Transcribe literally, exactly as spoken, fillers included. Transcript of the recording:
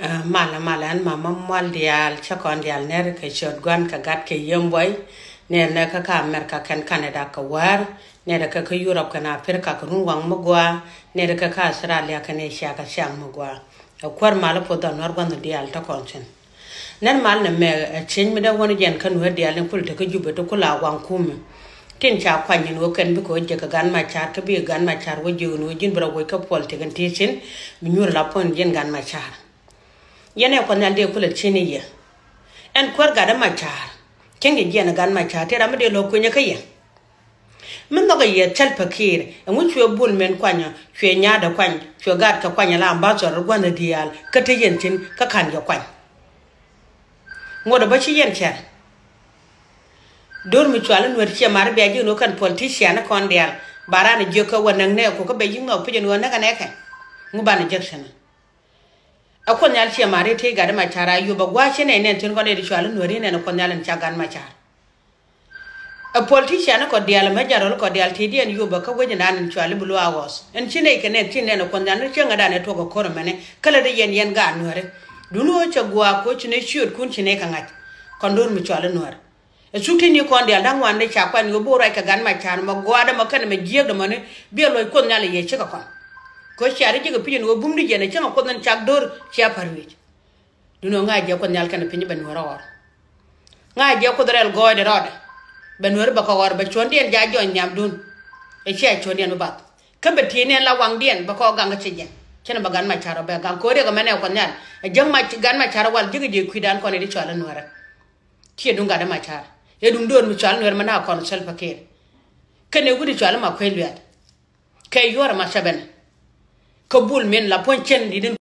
Malä malä, ɛn mama mual diaal, cä kɔn diaal, nɛr kɛ ciöt Gua̱n kɛ Gat kɛ Yiëmbuɔy, nɛr nɛ kä kä America kɛn Canada kɛ wäär, nɛr kɛ kä Europe kɛn Africa kɛ run waŋ mi gɔaa, nɛr kɛ kä Australia kɛn Asia kɛ ciaŋ mi gɔaa. Ɛ kuäär malä puɔth dhɔl Nuäär gua̱n diaal tɔ̱ kɔn cin. Nɛr mal nɛ mɛ ɛ cieny mi dee wän jɛn kä Nuäär diaal ni kul te kä Jubɛ ti kul a waŋ kumɛ. Tin ca kuany ni wä kɛn bikɛ wä jek kɛ Gan Macar, kä bikɛ Gan Macar wä jek ni wä ji̱n bi rɔ woc kä puɔl ti kɛn ti cin, bi nyuur la puɔn ji̱n Gan Macar. Yɛn ɛ Kuɔth Nhial dee kulɛ cin i̱ yɛ. Ɛn kuäär gat ɛ Macar, cieŋ kɛ jiɛn ɛ Gan Macar ti ram mi dee lɔ kuenyɛ kä yɛ. Mi nhɔkɛ yɛ Salva Kiir, ɛŋu cuɛ Bol Mel kuany, cuɛ Nyaadɛ kuany, cuɛ gat kɛ kuany ala ambassador gua̱n diaal kä te yɛn thi̱n kä ka̱n yɛ kuany. Ŋuɔ̱t ɛ bä ci yɛn cɛr. Do̱r mi cual i̱ Nuäär ciɛ mar bia ji̱ ni wä kɛn politician kɔn diaal, ba ran jiök kä wä näk nɛɛku kä bɛ yi̱k nhɔk pi̱c ni wä näk ɛ nɛɛkɛ. Ŋu ban jiäk cɛn. Ɛ Kuɔth Nhial ciɛ mar i̱ tëë gat i̱ Macar a yop ɛ gua̱a̱c ci nɛy nɛn thi̱n kɔn dee di cual i̱ Nuäär i̱ nɛn ɛ Kuɔth Nhial in ca Gan Macar. Ɛ politician kɔ diaal, mɛ jarɔl kɔ diaal ti diɛn yopɛ kä wec in an in cuali bi luaak ɣɔs. Ɛn ci nɛy kɛ nɛn ci nɛn ɛ Kuɔth Nhial ni cieŋ ɛ dan ɛ tuɔk ɛ ko̱r ɛmɛnɛ kä lɛ di yɛn yɛn gaat Nuäärɛ. Duni ɣöö cɛ guaak koc ci nɛy ciöötkun ci nɛy kɛ ŋa̱c. Kɔn do̱r mi cuali Nuäär. Ɛ cuk ti ni kɔn diaal da̱ŋ wan ni ca kuany ɣöö bi wä ruac kɛ Gan Macar mɔ gɔaa dämɔ kɛnɛ mɛ jiääk dämɔ ni bi ɛ luɔc Kuoth Nhial ɛ yɛ cikɛ kɔn. Kɛ ɣöö cia ri jikɛ pi̱c ɛn ɣöö bum di yɛn ɛ cieŋ ɛ Kuoth in cak do̱r cia pa̱r wi̱i̱c. Duundɛ ŋa̱c jɛ Kuoth Nhial kɛnɛ piny bɛ Nuäär ɣɔr. Ŋa̱c jɛ Kuoth rɛl gɔɔydɛ rɔɔdɛ. Bɛ Nuäär bɛ kɛ ɣɔr bɛ cuɔ̱ndiɛn ja̱ jɔny nhiamdun. Ɛ cia cuɔ̱ndiɛn bi bath. Kä bɛ ti̱i̱niɛn la waŋdiɛn bɛ kɛ ɣɔr gaŋ kä ci jɛn. Cɛn bɛ Gan Macar ɔ bɛ gaŋ kɛ ɣöö riɛk ɛmɛn ɛ Kuɔth Nhial. Ɛ jäŋ mac Gan Macar ɛ wal ji̱k ji̱ kui̱dan kɔn ɛ di cual ɛ Nuäärä. Ciɛ duŋ gat ɛ Macar. Ɛ duŋ do̱r mi cual ɛ Nuäärä mɛ na kɔn Salva Kiir. Kɛnɛ wut di cual ɛ Makuei Lueth. Kɛ yuɔr ɛ Macar bɛn. Kä Bol Mel la puɔ̱ny cɛn di din